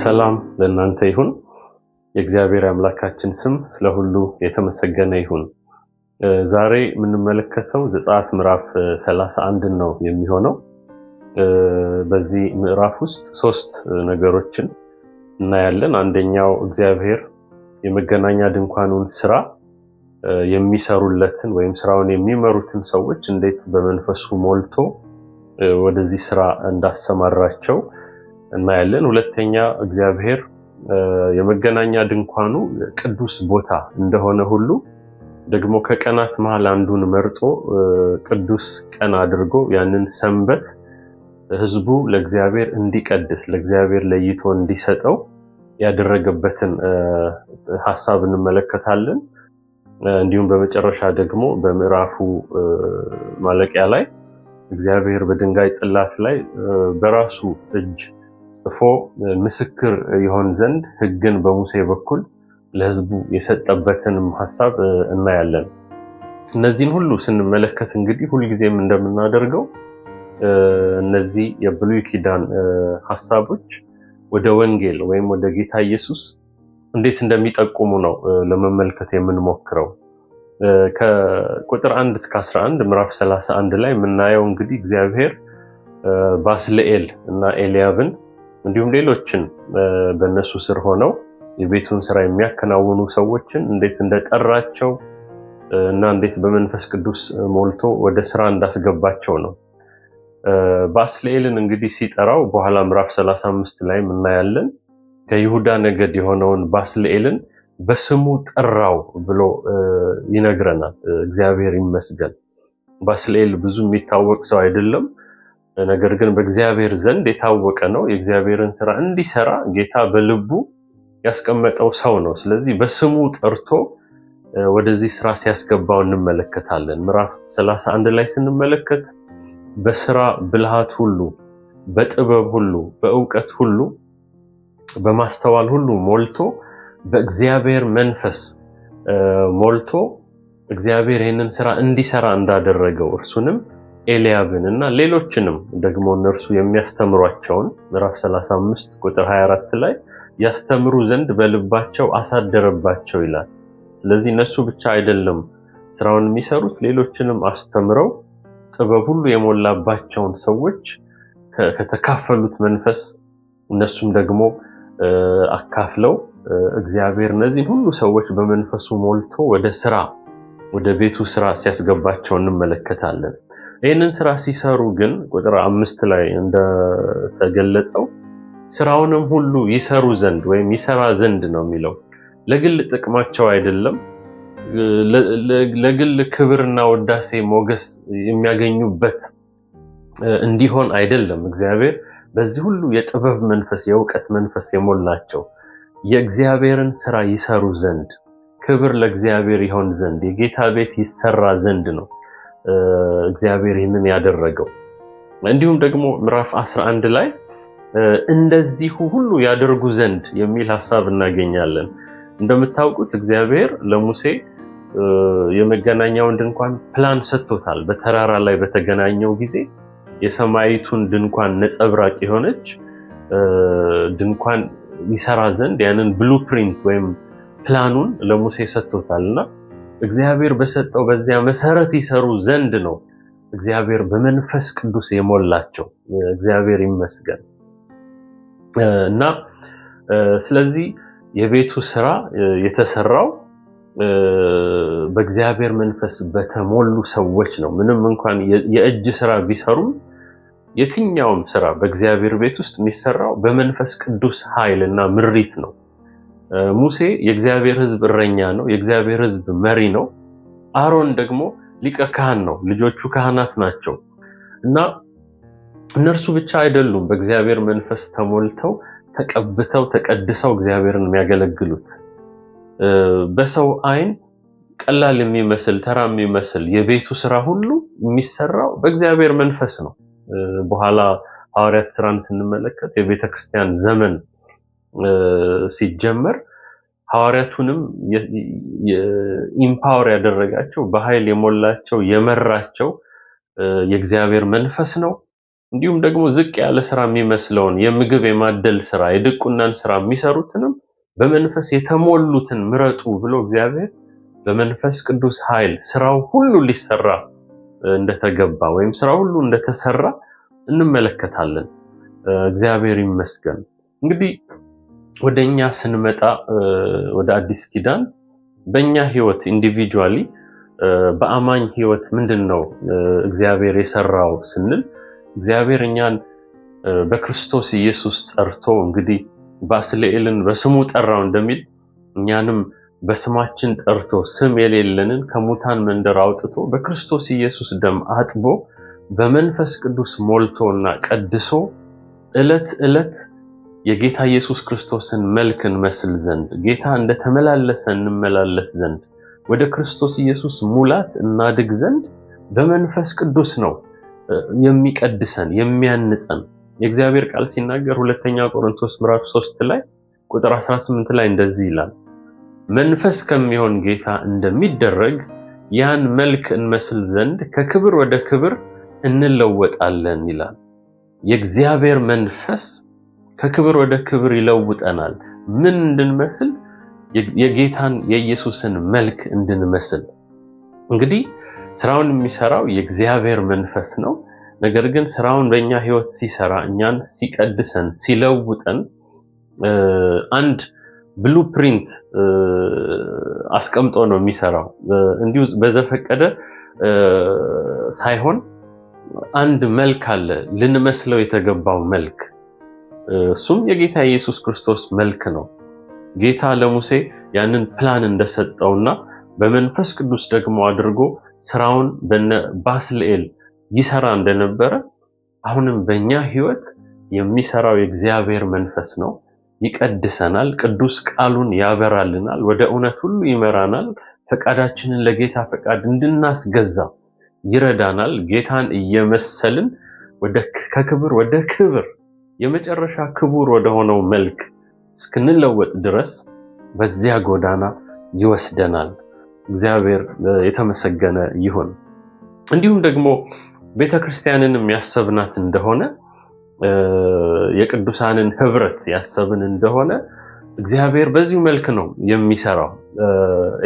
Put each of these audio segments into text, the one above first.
ሰላም ለእናንተ ይሁን። የእግዚአብሔር አምላካችን ስም ስለ ሁሉ የተመሰገነ ይሁን። ዛሬ የምንመለከተው ዘጸአት ምዕራፍ 31 ነው የሚሆነው። በዚህ ምዕራፍ ውስጥ ሶስት ነገሮችን እናያለን። አንደኛው እግዚአብሔር የመገናኛ ድንኳኑን ስራ የሚሰሩለትን ወይም ስራውን የሚመሩትን ሰዎች እንዴት በመንፈሱ ሞልቶ ወደዚህ ስራ እንዳሰማራቸው እናያለን። ሁለተኛ እግዚአብሔር የመገናኛ ድንኳኑ ቅዱስ ቦታ እንደሆነ ሁሉ ደግሞ ከቀናት መሃል አንዱን መርጦ ቅዱስ ቀን አድርጎ ያንን ሰንበት ህዝቡ ለእግዚአብሔር እንዲቀድስ፣ ለእግዚአብሔር ለይቶ እንዲሰጠው ያደረገበትን ሐሳብ እንመለከታለን። እንዲሁም በመጨረሻ ደግሞ በምዕራፉ ማለቂያ ላይ እግዚአብሔር በድንጋይ ጽላት ላይ በራሱ እጅ ጽፎ ምስክር ይሆን ዘንድ ሕግን በሙሴ በኩል ለህዝቡ የሰጠበትንም ሐሳብ እናያለን። እነዚህን ሁሉ ስንመለከት እንግዲህ ሁልጊዜም እንደምናደርገው እነዚህ የብሉይ ኪዳን ሐሳቦች ወደ ወንጌል ወይም ወደ ጌታ ኢየሱስ እንዴት እንደሚጠቁሙ ነው ለመመልከት የምንሞክረው። ከቁጥር 1 እስከ 11 ምዕራፍ 31 ላይ የምናየው እንግዲህ እግዚአብሔር ባስልኤል እና ኤልያብን እንዲሁም ሌሎችን በእነሱ ስር ሆነው የቤቱን ስራ የሚያከናውኑ ሰዎችን እንዴት እንደጠራቸው እና እንዴት በመንፈስ ቅዱስ ሞልቶ ወደ ስራ እንዳስገባቸው ነው። ባስልኤልን እንግዲህ ሲጠራው በኋላ ምዕራፍ 35 ላይ እናያለን። ከይሁዳ ነገድ የሆነውን ባስልኤልን በስሙ ጠራው ብሎ ይነግረናል። እግዚአብሔር ይመስገን። ባስልኤል ብዙ የሚታወቅ ሰው አይደለም፣ ነገር ግን በእግዚአብሔር ዘንድ የታወቀ ነው። የእግዚአብሔርን ስራ እንዲሰራ ጌታ በልቡ ያስቀመጠው ሰው ነው። ስለዚህ በስሙ ጠርቶ ወደዚህ ስራ ሲያስገባው እንመለከታለን። ምዕራፍ 31 ላይ ስንመለከት በስራ ብልሃት ሁሉ፣ በጥበብ ሁሉ፣ በእውቀት ሁሉ፣ በማስተዋል ሁሉ ሞልቶ፣ በእግዚአብሔር መንፈስ ሞልቶ እግዚአብሔር ይህንን ስራ እንዲሰራ እንዳደረገው፣ እርሱንም ኤልያብን እና ሌሎችንም ደግሞ እነርሱ የሚያስተምሯቸውን ምዕራፍ 35 ቁጥር 24 ላይ ያስተምሩ ዘንድ በልባቸው አሳደረባቸው ይላል። ስለዚህ እነሱ ብቻ አይደለም ስራውን የሚሰሩት፣ ሌሎችንም አስተምረው ጥበብ ሁሉ የሞላባቸውን ሰዎች ከተካፈሉት መንፈስ እነሱም ደግሞ አካፍለው እግዚአብሔር እነዚህን ሁሉ ሰዎች በመንፈሱ ሞልቶ ወደ ስራ፣ ወደ ቤቱ ስራ ሲያስገባቸው እንመለከታለን። ይህንን ስራ ሲሰሩ ግን ቁጥር 5 ላይ እንደተገለጸው ስራውንም ሁሉ ይሰሩ ዘንድ ወይም ይሰራ ዘንድ ነው የሚለው። ለግል ጥቅማቸው አይደለም፣ ለግል ክብርና ውዳሴ ሞገስ የሚያገኙበት እንዲሆን አይደለም። እግዚአብሔር በዚህ ሁሉ የጥበብ መንፈስ፣ የእውቀት መንፈስ የሞላቸው የእግዚአብሔርን ስራ ይሰሩ ዘንድ፣ ክብር ለእግዚአብሔር ይሆን ዘንድ፣ የጌታ ቤት ይሰራ ዘንድ ነው እግዚአብሔር ይህንን ያደረገው። እንዲሁም ደግሞ ምዕራፍ 11 ላይ እንደዚሁ ሁሉ ያደርጉ ዘንድ የሚል ሐሳብ እናገኛለን። እንደምታውቁት እግዚአብሔር ለሙሴ የመገናኛውን ድንኳን ፕላን ሰጥቶታል። በተራራ ላይ በተገናኘው ጊዜ የሰማይቱን ድንኳን ነጸብራቅ የሆነች ድንኳን ይሰራ ዘንድ ያንን blueprint ወይም ፕላኑን ለሙሴ ሰጥቶታልና እግዚአብሔር በሰጠው በዚያ መሰረት ይሰሩ ዘንድ ነው እግዚአብሔር በመንፈስ ቅዱስ የሞላቸው። እግዚአብሔር ይመስገን። እና ስለዚህ የቤቱ ስራ የተሰራው በእግዚአብሔር መንፈስ በተሞሉ ሰዎች ነው። ምንም እንኳን የእጅ ስራ ቢሰሩም የትኛውም ስራ በእግዚአብሔር ቤት ውስጥ የሚሰራው በመንፈስ ቅዱስ ኃይልና ምሪት ነው። ሙሴ የእግዚአብሔር ሕዝብ እረኛ ነው፣ የእግዚአብሔር ሕዝብ መሪ ነው። አሮን ደግሞ ሊቀ ካህን ነው፣ ልጆቹ ካህናት ናቸው። እና እነርሱ ብቻ አይደሉም በእግዚአብሔር መንፈስ ተሞልተው፣ ተቀብተው፣ ተቀድሰው እግዚአብሔርን የሚያገለግሉት። በሰው አይን ቀላል የሚመስል፣ ተራ የሚመስል የቤቱ ስራ ሁሉ የሚሰራው በእግዚአብሔር መንፈስ ነው። በኋላ ሐዋርያት ስራን ስንመለከት የቤተክርስቲያን ዘመን ሲጀመር ሐዋርያቱንም empower ያደረጋቸው፣ በኃይል የሞላቸው፣ የመራቸው የእግዚአብሔር መንፈስ ነው። እንዲሁም ደግሞ ዝቅ ያለ ስራ የሚመስለውን የምግብ የማደል ስራ፣ የድቁናን ስራ የሚሰሩትንም በመንፈስ የተሞሉትን ምረጡ ብሎ እግዚአብሔር በመንፈስ ቅዱስ ኃይል ስራው ሁሉ ሊሰራ እንደተገባ ወይም ስራው ሁሉ እንደተሰራ እንመለከታለን። እግዚአብሔር ይመስገን። እንግዲህ ወደኛ ስንመጣ ወደ አዲስ ኪዳን በእኛ ህይወት individually በአማኝ ህይወት ምንድን ነው እግዚአብሔር የሰራው ስንል እግዚአብሔር እኛን በክርስቶስ ኢየሱስ ጠርቶ እንግዲህ ባስልኤልን በስሙ ጠራው እንደሚል እኛንም በስማችን ጠርቶ ስም የሌለንን ከሙታን መንደር አውጥቶ በክርስቶስ ኢየሱስ ደም አጥቦ በመንፈስ ቅዱስ ሞልቶና ቀድሶ ዕለት ዕለት የጌታ ኢየሱስ ክርስቶስን መልክ እንመስል ዘንድ፣ ጌታ እንደተመላለሰ እንመላለስ ዘንድ፣ ወደ ክርስቶስ ኢየሱስ ሙላት እናድግ ዘንድ በመንፈስ ቅዱስ ነው የሚቀድሰን የሚያንጸን። የእግዚአብሔር ቃል ሲናገር ሁለተኛ ቆሮንቶስ ምዕራፍ 3 ላይ ቁጥር 18 ላይ እንደዚህ ይላል፣ መንፈስ ከሚሆን ጌታ እንደሚደረግ ያን መልክ እንመስል ዘንድ ከክብር ወደ ክብር እንለወጣለን ይላል። የእግዚአብሔር መንፈስ ከክብር ወደ ክብር ይለውጠናል። ምን እንድንመስል? የጌታን የኢየሱስን መልክ እንድንመስል። እንግዲህ ስራውን የሚሰራው የእግዚአብሔር መንፈስ ነው። ነገር ግን ስራውን በእኛ ህይወት ሲሰራ፣ እኛን ሲቀድሰን፣ ሲለውጠን አንድ blueprint አስቀምጦ ነው የሚሰራው። እንዲሁ በዘፈቀደ ሳይሆን አንድ መልክ አለ ልንመስለው የተገባው መልክ፣ እሱም የጌታ ኢየሱስ ክርስቶስ መልክ ነው። ጌታ ለሙሴ ያንን ፕላን እንደሰጠውና በመንፈስ ቅዱስ ደግሞ አድርጎ ስራውን በነ ባስልኤል ይሰራ እንደነበረ አሁንም በእኛ ህይወት የሚሰራው የእግዚአብሔር መንፈስ ነው። ይቀድሰናል፣ ቅዱስ ቃሉን ያበራልናል፣ ወደ እውነት ሁሉ ይመራናል፣ ፈቃዳችንን ለጌታ ፈቃድ እንድናስገዛ ይረዳናል። ጌታን እየመሰልን ወደ ከክብር ወደ ክብር የመጨረሻ ክቡር ወደ ሆነው መልክ እስክንለወጥ ድረስ በዚያ ጎዳና ይወስደናል። እግዚአብሔር የተመሰገነ ይሁን። እንዲሁም ደግሞ ቤተክርስቲያንንም ያሰብናት እንደሆነ፣ የቅዱሳንን ህብረት ያሰብን እንደሆነ እግዚአብሔር በዚሁ መልክ ነው የሚሰራው።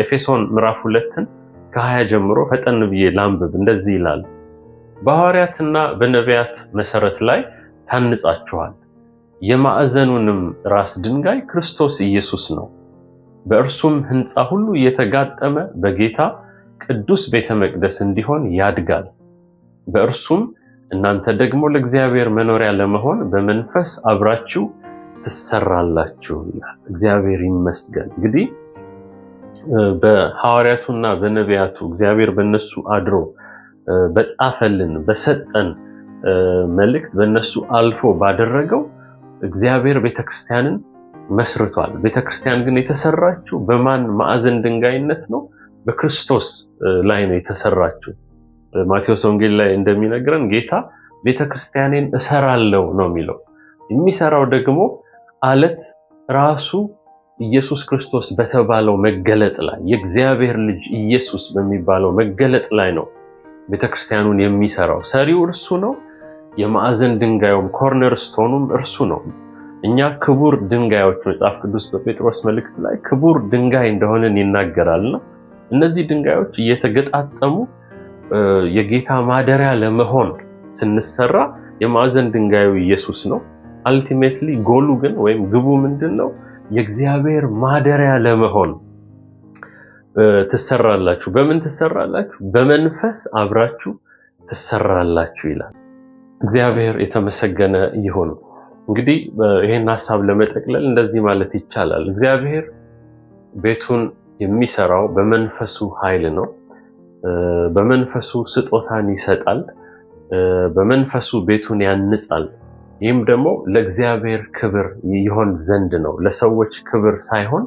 ኤፌሶን ምዕራፍ 2ን ከ20 ጀምሮ ፈጠን ብዬ ላንብብ። እንደዚህ ይላል፣ በሐዋርያትና በነቢያት መሰረት ላይ ታንጻችኋል፣ የማዕዘኑንም ራስ ድንጋይ ክርስቶስ ኢየሱስ ነው። በእርሱም ህንፃ ሁሉ እየተጋጠመ በጌታ ቅዱስ ቤተ መቅደስ እንዲሆን ያድጋል። በእርሱም እናንተ ደግሞ ለእግዚአብሔር መኖሪያ ለመሆን በመንፈስ አብራችሁ ትሰራላችሁ ይላል። እግዚአብሔር ይመስገን። እንግዲህ በሐዋርያቱና በነቢያቱ እግዚአብሔር በእነሱ አድሮ በጻፈልን በሰጠን መልእክት በእነሱ አልፎ ባደረገው እግዚአብሔር ቤተክርስቲያንን መስርቷል። ቤተክርስቲያን ግን የተሰራችው በማን ማዕዘን ድንጋይነት ነው? በክርስቶስ ላይ ነው የተሰራችው። ማቴዎስ ወንጌል ላይ እንደሚነግረን ጌታ ቤተክርስቲያኔን እሰራለሁ ነው የሚለው። የሚሰራው ደግሞ አለት ራሱ ኢየሱስ ክርስቶስ በተባለው መገለጥ ላይ፣ የእግዚአብሔር ልጅ ኢየሱስ በሚባለው መገለጥ ላይ ነው ቤተክርስቲያኑን የሚሰራው። ሰሪው እርሱ ነው። የማዕዘን ድንጋዩም corner stone ኑም እርሱ ነው። እኛ ክቡር ድንጋዮች፣ መጽሐፍ ቅዱስ በጴጥሮስ መልእክት ላይ ክቡር ድንጋይ እንደሆነን ይናገራልና እነዚህ ድንጋዮች እየተገጣጠሙ የጌታ ማደሪያ ለመሆን ስንሰራ የማዕዘን ድንጋዩ ኢየሱስ ነው። Ultimately goal ኡ ግን ወይም ግቡ ምንድን ነው? የእግዚአብሔር ማደሪያ ለመሆን ትሰራላችሁ። በምን ትሰራላችሁ? በመንፈስ አብራችሁ ትሰራላችሁ ይላል። እግዚአብሔር የተመሰገነ ይሁን። እንግዲህ ይሄን ሐሳብ ለመጠቅለል እንደዚህ ማለት ይቻላል። እግዚአብሔር ቤቱን የሚሰራው በመንፈሱ ኃይል ነው። በመንፈሱ ስጦታን ይሰጣል። በመንፈሱ ቤቱን ያንጻል። ይህም ደግሞ ለእግዚአብሔር ክብር ይሆን ዘንድ ነው። ለሰዎች ክብር ሳይሆን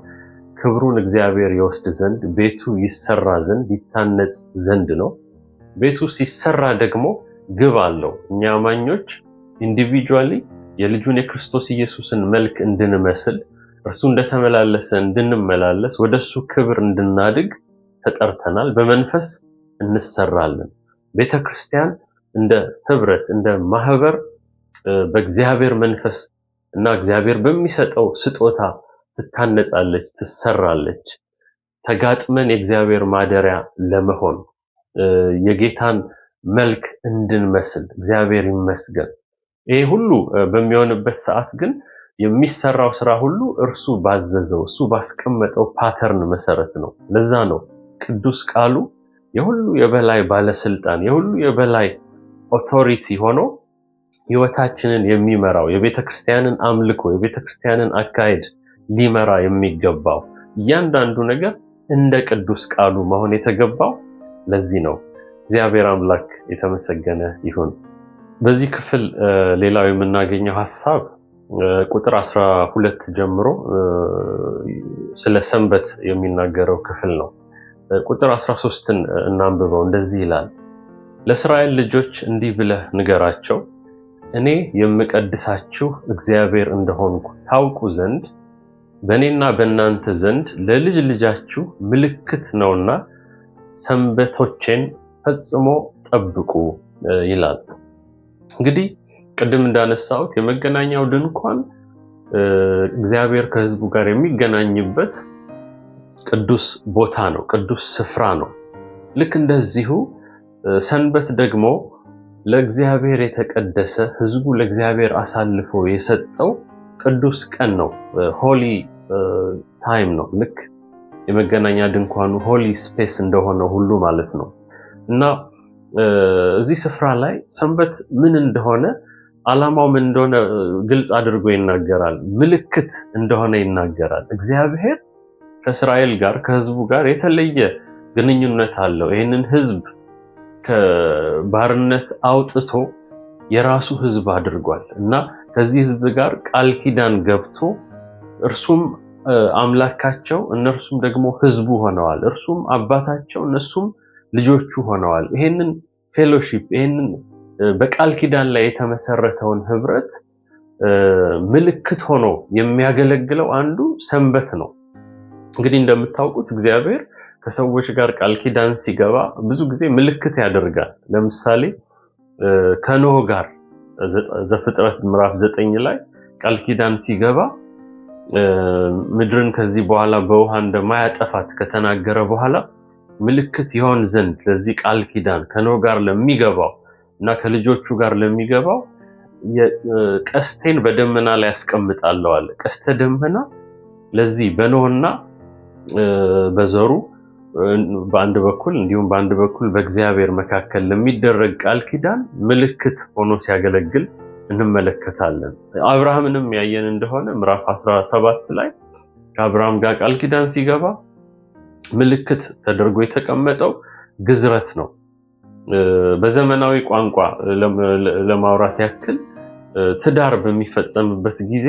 ክብሩን እግዚአብሔር ይወስድ ዘንድ ቤቱ ይሰራ ዘንድ ይታነጽ ዘንድ ነው። ቤቱ ሲሰራ ደግሞ ግብ አለው። እኛ አማኞች individually የልጁን የክርስቶስ ኢየሱስን መልክ እንድንመስል፣ እርሱ እንደተመላለሰ እንድንመላለስ፣ ወደሱ ክብር እንድናድግ ተጠርተናል። በመንፈስ እንሰራለን። ቤተክርስቲያን እንደ ህብረት እንደ ማህበር በእግዚአብሔር መንፈስ እና እግዚአብሔር በሚሰጠው ስጦታ ትታነጻለች፣ ትሰራለች። ተጋጥመን የእግዚአብሔር ማደሪያ ለመሆን የጌታን መልክ እንድንመስል እግዚአብሔር ይመስገን። ይሄ ሁሉ በሚሆንበት ሰዓት ግን የሚሰራው ስራ ሁሉ እርሱ ባዘዘው፣ እሱ ባስቀመጠው pattern መሰረት ነው። ለዛ ነው ቅዱስ ቃሉ የሁሉ የበላይ ባለስልጣን፣ የሁሉ የበላይ authority ሆኖ ህይወታችንን የሚመራው፣ የቤተክርስቲያንን አምልኮ፣ የቤተክርስቲያንን አካሄድ ሊመራ የሚገባው። እያንዳንዱ ነገር እንደ ቅዱስ ቃሉ መሆን የተገባው ለዚህ ነው። እግዚአብሔር አምላክ የተመሰገነ ይሁን። በዚህ ክፍል ሌላው የምናገኘው ሐሳብ ቁጥር 12 ጀምሮ ስለ ሰንበት የሚናገረው ክፍል ነው። ቁጥር 13ን እናንብበው። እንደዚህ ይላል፣ ለእስራኤል ልጆች እንዲህ ብለህ ንገራቸው፣ እኔ የምቀድሳችሁ እግዚአብሔር እንደሆንኩ ታውቁ ዘንድ በእኔና በእናንተ ዘንድ ለልጅ ልጃችሁ ምልክት ነውና ሰንበቶቼን ፈጽሞ ጠብቁ ይላል። እንግዲህ ቅድም እንዳነሳሁት የመገናኛው ድንኳን እግዚአብሔር ከሕዝቡ ጋር የሚገናኝበት ቅዱስ ቦታ ነው፣ ቅዱስ ስፍራ ነው። ልክ እንደዚሁ ሰንበት ደግሞ ለእግዚአብሔር የተቀደሰ፣ ሕዝቡ ለእግዚአብሔር አሳልፎ የሰጠው ቅዱስ ቀን ነው። Holy time ነው። ልክ የመገናኛ ድንኳኑ holy space እንደሆነ ሁሉ ማለት ነው። እና እዚህ ስፍራ ላይ ሰንበት ምን እንደሆነ፣ ዓላማው ምን እንደሆነ ግልጽ አድርጎ ይናገራል። ምልክት እንደሆነ ይናገራል። እግዚአብሔር ከእስራኤል ጋር፣ ከህዝቡ ጋር የተለየ ግንኙነት አለው። ይህንን ህዝብ ከባርነት አውጥቶ የራሱ ህዝብ አድርጓል እና ከዚህ ህዝብ ጋር ቃል ኪዳን ገብቶ እርሱም አምላካቸው እነርሱም ደግሞ ህዝቡ ሆነዋል። እርሱም አባታቸው እነሱም ልጆቹ ሆነዋል። ይሄንን fellowship፣ ይሄንን በቃል ኪዳን ላይ የተመሰረተውን ህብረት ምልክት ሆኖ የሚያገለግለው አንዱ ሰንበት ነው። እንግዲህ እንደምታውቁት እግዚአብሔር ከሰዎች ጋር ቃል ኪዳን ሲገባ ብዙ ጊዜ ምልክት ያደርጋል። ለምሳሌ ከኖህ ጋር ዘፍጥረት ምዕራፍ 9 ላይ ቃል ኪዳን ሲገባ ምድርን ከዚህ በኋላ በውሃ እንደማያጠፋት ከተናገረ በኋላ ምልክት ይሆን ዘንድ ለዚህ ቃል ኪዳን ከኖህ ጋር ለሚገባው እና ከልጆቹ ጋር ለሚገባው ቀስቴን በደመና ላይ ያስቀምጣለሁ አለ። ቀስተ ደመና ለዚህ በኖህና በዘሩ በአንድ በኩል እንዲሁም በአንድ በኩል በእግዚአብሔር መካከል ለሚደረግ ቃል ኪዳን ምልክት ሆኖ ሲያገለግል እንመለከታለን። አብርሃምንም ያየን እንደሆነ ምዕራፍ 17 ላይ ከአብርሃም ጋር ቃል ኪዳን ሲገባ ምልክት ተደርጎ የተቀመጠው ግዝረት ነው። በዘመናዊ ቋንቋ ለማውራት ያክል ትዳር በሚፈጸምበት ጊዜ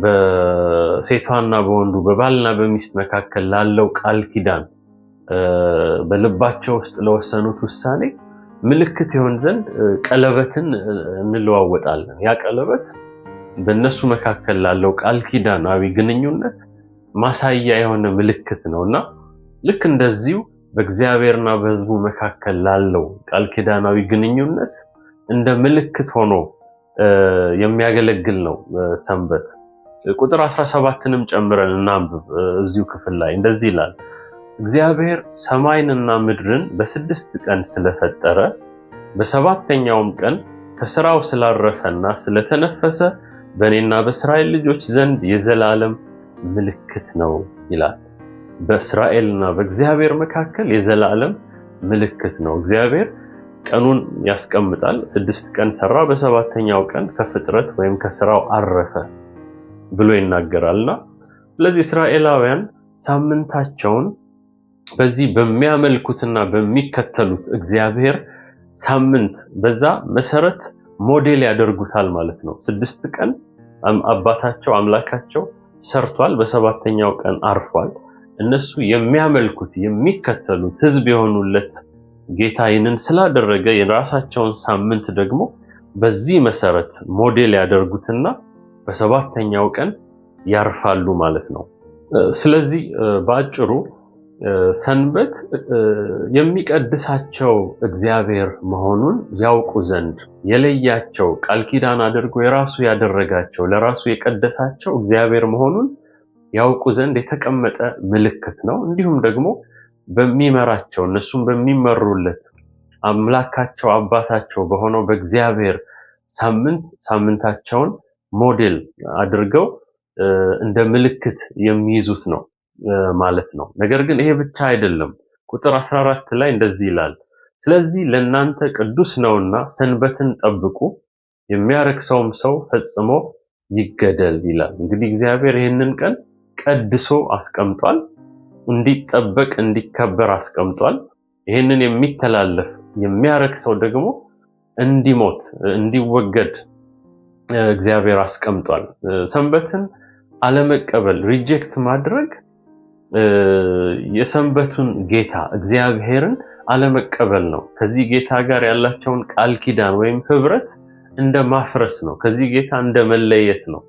በሴቷና በወንዱ፣ በባልና በሚስት መካከል ላለው ቃል ኪዳን፣ በልባቸው ውስጥ ለወሰኑት ውሳኔ ምልክት ይሆን ዘንድ ቀለበትን እንለዋወጣለን። ያ ቀለበት በእነሱ መካከል ላለው ቃል ኪዳናዊ ግንኙነት ማሳያ የሆነ ምልክት ነውና ልክ እንደዚሁ በእግዚአብሔርና በሕዝቡ መካከል ላለው ቃል ኪዳናዊ ግንኙነት እንደ ምልክት ሆኖ የሚያገለግል ነው ሰንበት። ቁጥር 17ንም ጨምረን እናንብብ። እዚሁ ክፍል ላይ እንደዚህ ይላል፣ እግዚአብሔር ሰማይንና ምድርን በ6 ቀን ስለፈጠረ በሰባተኛውም ቀን ከስራው ስላረፈና ስለተነፈሰ በእኔና በእስራኤል ልጆች ዘንድ የዘላለም ምልክት ነው ይላል። በእስራኤልና በእግዚአብሔር መካከል የዘላለም ምልክት ነው። እግዚአብሔር ቀኑን ያስቀምጣል። 6 ቀን ሰራ፣ በሰባተኛው ቀን ከፍጥረት ወይም ከስራው አረፈ ብሎ ይናገራልና ስለዚህ እስራኤላውያን ሳምንታቸውን በዚህ በሚያመልኩትና በሚከተሉት እግዚአብሔር ሳምንት በዛ መሰረት ሞዴል ያደርጉታል ማለት ነው። 6 ቀን አባታቸው አምላካቸው ሰርቷል፣ በሰባተኛው ቀን አርፏል። እነሱ የሚያመልኩት፣ የሚከተሉት፣ ህዝብ የሆኑለት ጌታ ይህንን ስላደረገ የራሳቸውን ሳምንት ደግሞ በዚህ መሰረት ሞዴል ያደርጉትና በሰባተኛው ቀን ያርፋሉ ማለት ነው። ስለዚህ በአጭሩ ሰንበት የሚቀድሳቸው እግዚአብሔር መሆኑን ያውቁ ዘንድ የለያቸው፣ ቃል ኪዳን አድርጎ የራሱ ያደረጋቸው፣ ለራሱ የቀደሳቸው እግዚአብሔር መሆኑን ያውቁ ዘንድ የተቀመጠ ምልክት ነው። እንዲሁም ደግሞ በሚመራቸው፣ እነሱም በሚመሩለት አምላካቸው አባታቸው በሆነው በእግዚአብሔር ሳምንት ሳምንታቸውን ሞዴል አድርገው እንደ ምልክት የሚይዙት ነው ማለት ነው። ነገር ግን ይሄ ብቻ አይደለም። ቁጥር 14 ላይ እንደዚህ ይላል፣ ስለዚህ ለእናንተ ቅዱስ ነውና ሰንበትን ጠብቁ፣ የሚያረክሰውም ሰው ፈጽሞ ይገደል ይላል። እንግዲህ እግዚአብሔር ይህንን ቀን ቀድሶ አስቀምጧል። እንዲጠበቅ እንዲከበር አስቀምጧል። ይህንን የሚተላለፍ የሚያረክሰው ደግሞ እንዲሞት እንዲወገድ እግዚአብሔር አስቀምጧል። ሰንበትን አለመቀበል reject ማድረግ የሰንበቱን ጌታ እግዚአብሔርን አለመቀበል ነው። ከዚህ ጌታ ጋር ያላቸውን ቃል ኪዳን ወይም ህብረት እንደ ማፍረስ ነው። ከዚህ ጌታ እንደ መለየት ነው።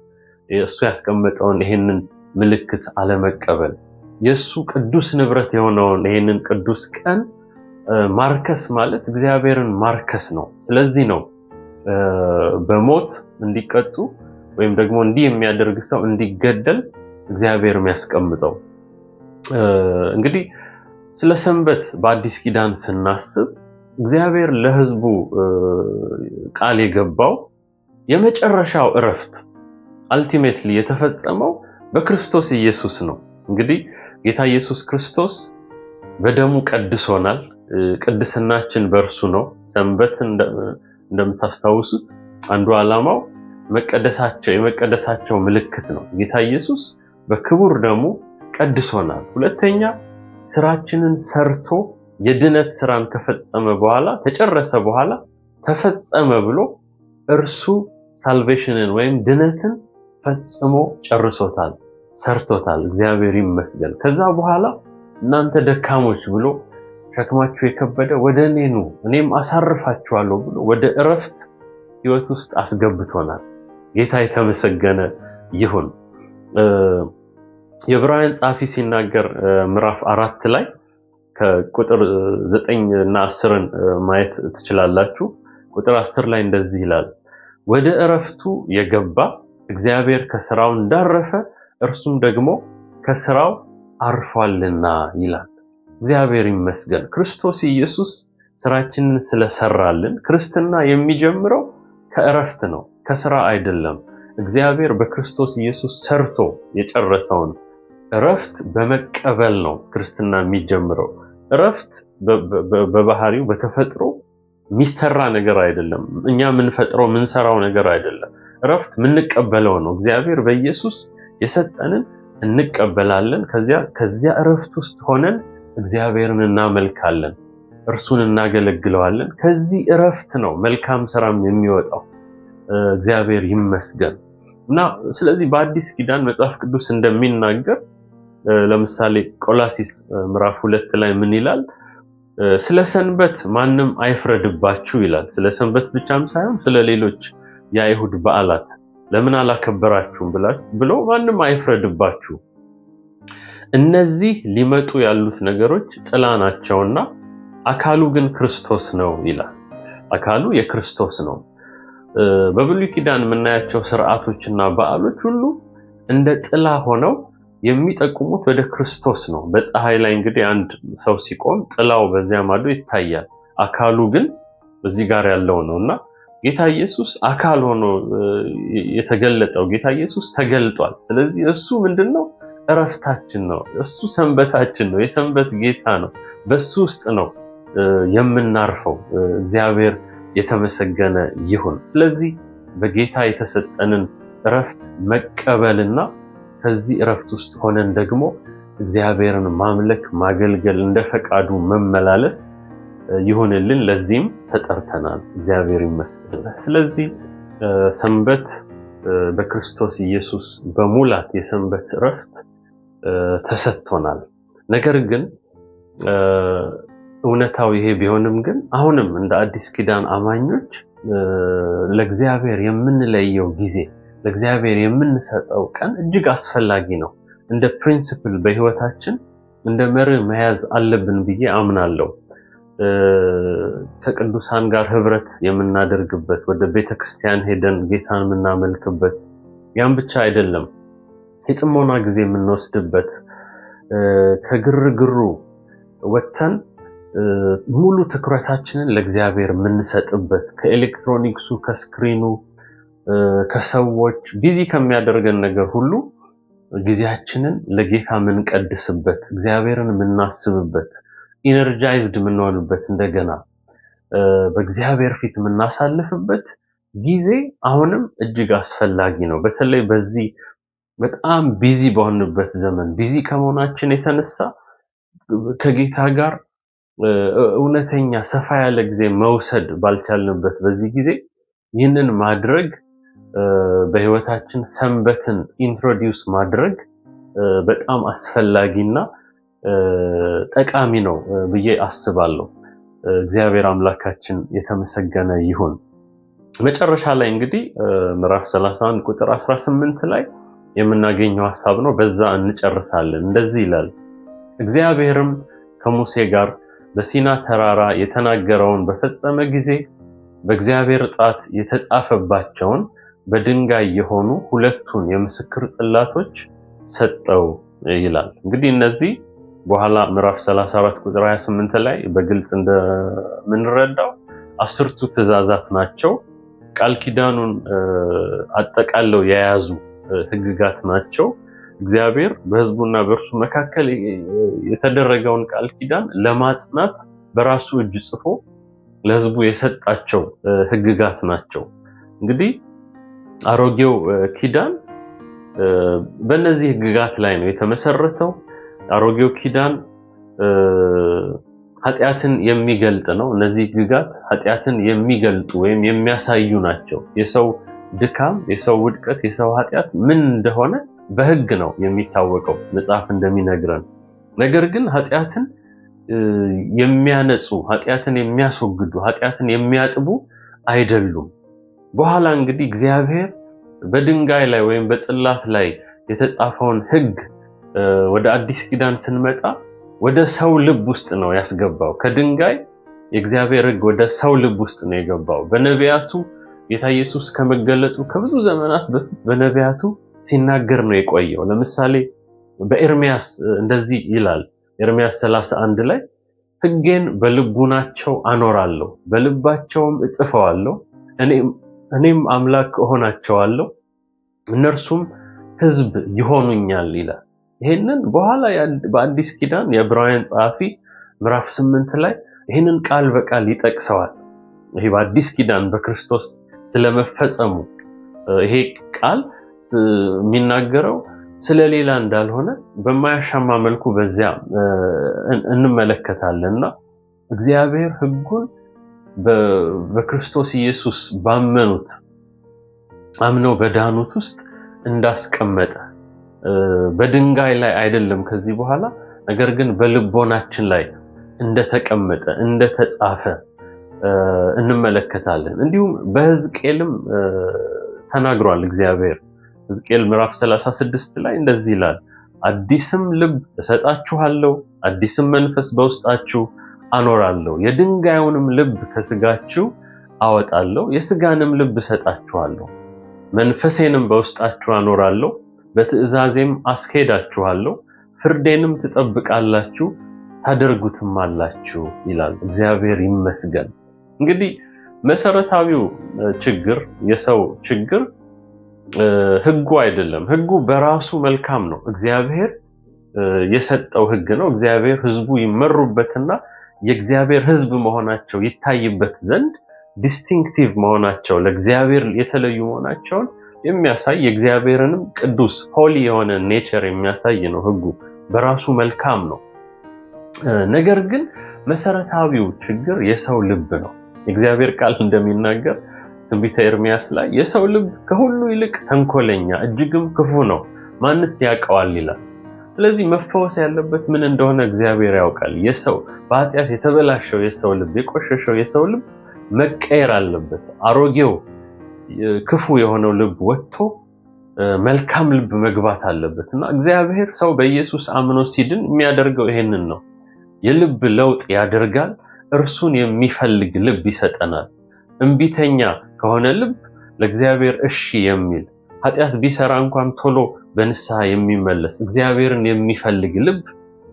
እሱ ያስቀመጠውን ይሄንን ምልክት አለመቀበል፣ የእሱ ቅዱስ ንብረት የሆነውን ይሄንን ቅዱስ ቀን ማርከስ ማለት እግዚአብሔርን ማርከስ ነው። ስለዚህ ነው በሞት እንዲቀጡ ወይም ደግሞ እንዲህ የሚያደርግ ሰው እንዲገደል እግዚአብሔር የሚያስቀምጠው። እንግዲህ ስለ ሰንበት በአዲስ ኪዳን ስናስብ እግዚአብሔር ለሕዝቡ ቃል የገባው የመጨረሻው እረፍት ultimately የተፈጸመው በክርስቶስ ኢየሱስ ነው። እንግዲህ ጌታ ኢየሱስ ክርስቶስ በደሙ ቀድሶናል። ቅድስናችን በእርሱ ነው። ሰንበት እንደምታስታውሱት አንዱ ዓላማው መቀደሳቸው የመቀደሳቸው ምልክት ነው። ጌታ ኢየሱስ በክቡር ደሙ ቀድሶናል። ሁለተኛ ስራችንን ሰርቶ የድነት ስራን ከፈጸመ በኋላ፣ ተጨረሰ በኋላ፣ ተፈጸመ ብሎ እርሱ salvation ን ወይም ድነትን ፈጽሞ ጨርሶታል፣ ሰርቶታል። እግዚአብሔር ይመስገን። ከዛ በኋላ እናንተ ደካሞች ብሎ ሸክማችሁ የከበደ ወደ እኔ ኑ እኔም አሳርፋችኋለሁ ብሎ ወደ እረፍት ህይወት ውስጥ አስገብቶናል። ጌታ የተመሰገነ ይሁን። የዕብራውያን ጸሐፊ ሲናገር ምዕራፍ 4 ላይ ከቁጥር 9 እና 10ን ማየት ትችላላችሁ። ቁጥር 10 ላይ እንደዚህ ይላል፣ ወደ እረፍቱ የገባ እግዚአብሔር ከስራው እንዳረፈ እርሱም ደግሞ ከስራው አርፏልና ይላል። እግዚአብሔር ይመስገን። ክርስቶስ ኢየሱስ ስራችንን ስለሰራልን ክርስትና የሚጀምረው ከእረፍት ነው፣ ከስራ አይደለም። እግዚአብሔር በክርስቶስ ኢየሱስ ሰርቶ የጨረሰውን እረፍት በመቀበል ነው ክርስትና የሚጀምረው። እረፍት በባህሪው በተፈጥሮ የሚሰራ ነገር አይደለም። እኛ የምንፈጥረው የምንሰራው ነገር አይደለም። እረፍት የምንቀበለው ነው። እግዚአብሔር በኢየሱስ የሰጠንን እንቀበላለን። ከዚያ እረፍት ውስጥ ሆነን እግዚአብሔርን እናመልካለን፣ እርሱን እናገለግለዋለን። ከዚህ እረፍት ነው መልካም ስራም የሚወጣው። እግዚአብሔር ይመስገን። እና ስለዚህ በአዲስ ኪዳን መጽሐፍ ቅዱስ እንደሚናገር ለምሳሌ ቆላሲስ ምዕራፍ 2 ላይ ምን ይላል? ስለ ሰንበት ማንም አይፍረድባችሁ ይላል። ስለ ሰንበት ብቻም ሳይሆን ስለ ሌሎች የአይሁድ በዓላት ለምን አላከበራችሁም ብሎ ማንም አይፍረድባችሁ። እነዚህ ሊመጡ ያሉት ነገሮች ጥላ ናቸውና አካሉ ግን ክርስቶስ ነው ይላል። አካሉ የክርስቶስ ነው። በብሉይ ኪዳን የምናያቸው ስርዓቶችና በዓሎች ሁሉ እንደ ጥላ ሆነው የሚጠቁሙት ወደ ክርስቶስ ነው። በፀሐይ ላይ እንግዲህ አንድ ሰው ሲቆም ጥላው በዚያ ማዶ ይታያል፣ አካሉ ግን እዚህ ጋር ያለው ነውና ጌታ ኢየሱስ አካል ሆኖ የተገለጠው ጌታ ኢየሱስ ተገልጧል። ስለዚህ እሱ ምንድነው? እረፍታችን ነው። እሱ ሰንበታችን ነው። የሰንበት ጌታ ነው። በሱ ውስጥ ነው የምናርፈው። እግዚአብሔር የተመሰገነ ይሁን። ስለዚህ በጌታ የተሰጠንን እረፍት መቀበልና ከዚህ እረፍት ውስጥ ሆነን ደግሞ እግዚአብሔርን ማምለክ፣ ማገልገል፣ እንደ ፈቃዱ መመላለስ ይሁንልን። ለዚህም ተጠርተናል። እግዚአብሔር ይመስገን። ስለዚህ ሰንበት በክርስቶስ ኢየሱስ በሙላት የሰንበት እረፍት ተሰጥቶናል። ነገር ግን እውነታው ይሄ ቢሆንም ግን አሁንም እንደ አዲስ ኪዳን አማኞች ለእግዚአብሔር የምንለየው ጊዜ፣ ለእግዚአብሔር የምንሰጠው ቀን እጅግ አስፈላጊ ነው። እንደ principle በህይወታችን እንደ መርህ መያዝ አለብን ብዬ አምናለሁ። ከቅዱሳን ጋር ህብረት የምናደርግበት፣ ወደ ቤተክርስቲያን ሄደን ጌታን የምናመልክበት፣ ያም ብቻ አይደለም፣ የጥሞና ጊዜ የምንወስድበት፣ ከግርግሩ ወጥተን ሙሉ ትኩረታችንን ለእግዚአብሔር የምንሰጥበት፣ ከኤሌክትሮኒክሱ፣ ከ screen ኑ፣ ከሰዎች busy ከሚያደርገን ነገር ሁሉ ጊዜያችንን ለጌታ የምንቀድስበት፣ እግዚአብሔርን የምናስብበት፣ energized የምንሆንበት፣ እንደገና በእግዚአብሔር ፊት የምናሳልፍበት ጊዜ አሁንም እጅግ አስፈላጊ ነው። በተለይ በዚህ በጣም busy በሆንበት ዘመን busy ከመሆናችን የተነሳ ከጌታ ጋር እውነተኛ ሰፋ ያለ ጊዜ መውሰድ ባልቻልንበት በዚህ ጊዜ ይህንን ማድረግ፣ በህይወታችን ሰንበትን introduce ማድረግ በጣም አስፈላጊና ጠቃሚ ነው ብዬ አስባለሁ። እግዚአብሔር አምላካችን የተመሰገነ ይሁን። መጨረሻ ላይ እንግዲህ ምዕራፍ 31 ቁጥር 18 ላይ የምናገኘው ሐሳብ ነው። በዛ እንጨርሳለን። እንደዚህ ይላል፣ እግዚአብሔርም ከሙሴ ጋር በሲና ተራራ የተናገረውን በፈጸመ ጊዜ በእግዚአብሔር ጣት የተጻፈባቸውን በድንጋይ የሆኑ ሁለቱን የምስክር ጽላቶች ሰጠው ይላል። እንግዲህ እነዚህ በኋላ ምዕራፍ 34 ቁጥር 28 ላይ በግልጽ እንደምንረዳው አስርቱ ትእዛዛት ናቸው። ቃል ኪዳኑን አጠቃለው የያዙ ሕግጋት ናቸው። እግዚአብሔር በሕዝቡና በእርሱ መካከል የተደረገውን ቃል ኪዳን ለማጽናት በራሱ እጅ ጽፎ ለሕዝቡ የሰጣቸው ሕግጋት ናቸው። እንግዲህ አሮጌው ኪዳን በእነዚህ ሕግጋት ላይ ነው የተመሰረተው። አሮጌው ኪዳን ኃጢአትን የሚገልጥ ነው። እነዚህ ሕግጋት ኃጢአትን የሚገልጡ ወይም የሚያሳዩ ናቸው። የሰው ድካም፣ የሰው ውድቀት፣ የሰው ኃጢአት ምን እንደሆነ በሕግ ነው የሚታወቀው መጽሐፍ እንደሚነግረን። ነገር ግን ኃጢአትን የሚያነጹ፣ ኃጢአትን የሚያስወግዱ፣ ኃጢአትን የሚያጥቡ አይደሉም። በኋላ እንግዲህ እግዚአብሔር በድንጋይ ላይ ወይም በጽላት ላይ የተጻፈውን ሕግ ወደ አዲስ ኪዳን ስንመጣ ወደ ሰው ልብ ውስጥ ነው ያስገባው። ከድንጋይ የእግዚአብሔር ሕግ ወደ ሰው ልብ ውስጥ ነው የገባው። በነቢያቱ ጌታ ኢየሱስ ከመገለጡ ከብዙ ዘመናት በፊት በነቢያቱ ሲናገር ነው የቆየው። ለምሳሌ በኤርሚያስ እንደዚህ ይላል። ኤርሚያስ 31 ላይ ሕጌን በልቡናቸው አኖራለሁ፣ በልባቸውም እጽፈዋለሁ፣ እኔም አምላክ እሆናቸዋለሁ፣ እነርሱም ሕዝብ ይሆኑኛል ይላል። ይሄንን በኋላ በአዲስ ኪዳን የዕብራውያን ጸሐፊ ምዕራፍ 8 ላይ ይህንን ቃል በቃል ይጠቅሰዋል። ይሄ በአዲስ ኪዳን በክርስቶስ ስለመፈጸሙ ይሄ ቃል የሚናገረው ስለሌላ እንዳልሆነ በማያሻማ መልኩ በዚያ እንመለከታለን። እና እግዚአብሔር ሕጉን በክርስቶስ ኢየሱስ ባመኑት፣ አምነው በዳኑት ውስጥ እንዳስቀመጠ፣ በድንጋይ ላይ አይደለም ከዚህ በኋላ፣ ነገር ግን በልቦናችን ላይ እንደተቀመጠ፣ እንደተጻፈ እንመለከታለን። እንዲሁም በሕዝቅኤልም ተናግሯል እግዚአብሔር። ሕዝቅኤል ምዕራፍ 36 ላይ እንደዚህ ይላል፣ አዲስም ልብ እሰጣችኋለሁ፣ አዲስም መንፈስ በውስጣችሁ አኖራለሁ፣ የድንጋዩንም ልብ ከስጋችሁ አወጣለሁ፣ የስጋንም ልብ እሰጣችኋለሁ፣ መንፈሴንም በውስጣችሁ አኖራለሁ፣ በትእዛዜም አስኬዳችኋለሁ፣ ፍርዴንም ትጠብቃላችሁ ታደርጉትም አላችሁ ይላል። እግዚአብሔር ይመስገን። እንግዲህ መሰረታዊው ችግር፣ የሰው ችግር ሕጉ አይደለም። ሕጉ በራሱ መልካም ነው። እግዚአብሔር የሰጠው ሕግ ነው። እግዚአብሔር ሕዝቡ ይመሩበትና የእግዚአብሔር ሕዝብ መሆናቸው ይታይበት ዘንድ፣ distinctive መሆናቸው፣ ለእግዚአብሔር የተለዩ መሆናቸውን የሚያሳይ፣ የእግዚአብሔርንም ቅዱስ holy የሆነ nature የሚያሳይ ነው። ሕጉ በራሱ መልካም ነው። ነገር ግን መሰረታዊው ችግር የሰው ልብ ነው። የእግዚአብሔር ቃል እንደሚናገር ትንቢተ ኤርሚያስ ላይ የሰው ልብ ከሁሉ ይልቅ ተንኮለኛ እጅግም ክፉ ነው፣ ማንስ ያውቀዋል ይላል። ስለዚህ መፈወስ ያለበት ምን እንደሆነ እግዚአብሔር ያውቃል። የሰው በኃጢአት የተበላሸው የሰው ልብ፣ የቆሸሸው የሰው ልብ መቀየር አለበት። አሮጌው ክፉ የሆነው ልብ ወጥቶ መልካም ልብ መግባት አለበት። እና እግዚአብሔር ሰው በኢየሱስ አምኖ ሲድን የሚያደርገው ይሄንን ነው። የልብ ለውጥ ያደርጋል። እርሱን የሚፈልግ ልብ ይሰጠናል። እምቢተኛ ከሆነ ልብ ለእግዚአብሔር እሺ የሚል፣ ኃጢአት ቢሰራ እንኳን ቶሎ በንስሐ የሚመለስ፣ እግዚአብሔርን የሚፈልግ ልብ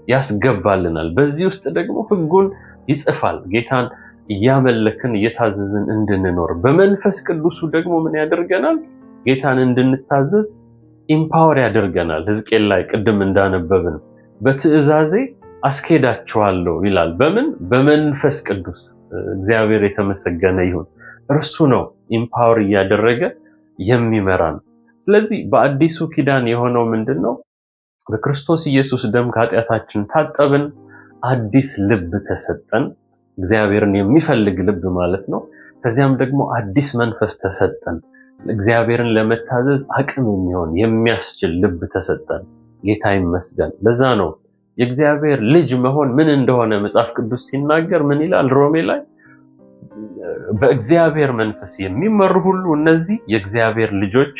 ያስገባልናል። በዚህ ውስጥ ደግሞ ሕጉን ይጽፋል። ጌታን እያመለክን እየታዘዝን እንድንኖር። በመንፈስ ቅዱሱ ደግሞ ምን ያደርገናል? ጌታን እንድንታዘዝ empower ያደርገናል። ሕዝቅኤል ላይ ቅድም እንዳነበብን በትእዛዜ አስኬዳቸዋለሁ ይላል። በምን? በመንፈስ ቅዱስ። እግዚአብሔር የተመሰገነ ይሁን። እርሱ ነው empower እያደረገ የሚመራን። ስለዚህ በአዲሱ ኪዳን የሆነው ምንድን ነው? በክርስቶስ ኢየሱስ ደም ከኃጢአታችን ታጠብን፣ አዲስ ልብ ተሰጠን፣ እግዚአብሔርን የሚፈልግ ልብ ማለት ነው። ከዚያም ደግሞ አዲስ መንፈስ ተሰጠን፣ እግዚአብሔርን ለመታዘዝ አቅም የሚሆን የሚያስችል ልብ ተሰጠን። ጌታ ይመስገን። ለዛ ነው የእግዚአብሔር ልጅ መሆን ምን እንደሆነ መጽሐፍ ቅዱስ ሲናገር ምን ይላል? ሮሜ ላይ በእግዚአብሔር መንፈስ የሚመሩ ሁሉ እነዚህ የእግዚአብሔር ልጆች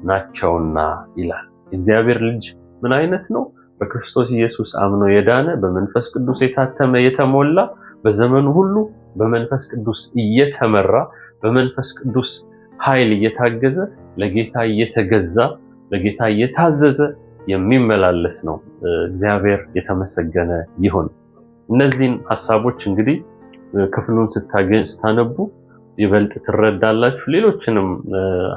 ናቸውና ይላል። የእግዚአብሔር ልጅ ምን አይነት ነው? በክርስቶስ ኢየሱስ አምኖ የዳነ፣ በመንፈስ ቅዱስ የታተመ የተሞላ፣ በዘመኑ ሁሉ በመንፈስ ቅዱስ እየተመራ፣ በመንፈስ ቅዱስ ኃይል እየታገዘ፣ ለጌታ እየተገዛ፣ ለጌታ እየታዘዘ የሚመላለስ ነው። እግዚአብሔር የተመሰገነ ይሁን። እነዚህን ሐሳቦች እንግዲህ ክፍሉን ስታነቡ ይበልጥ ትረዳላችሁ። ሌሎችንም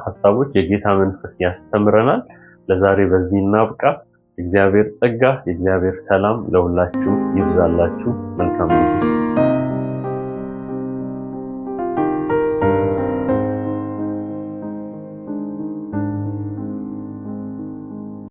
ሐሳቦች የጌታ መንፈስ ያስተምረናል። ለዛሬ በዚህ እናብቃ። የእግዚአብሔር ጸጋ፣ የእግዚአብሔር ሰላም ለሁላችሁ ይብዛላችሁ። መልካም ጊዜ።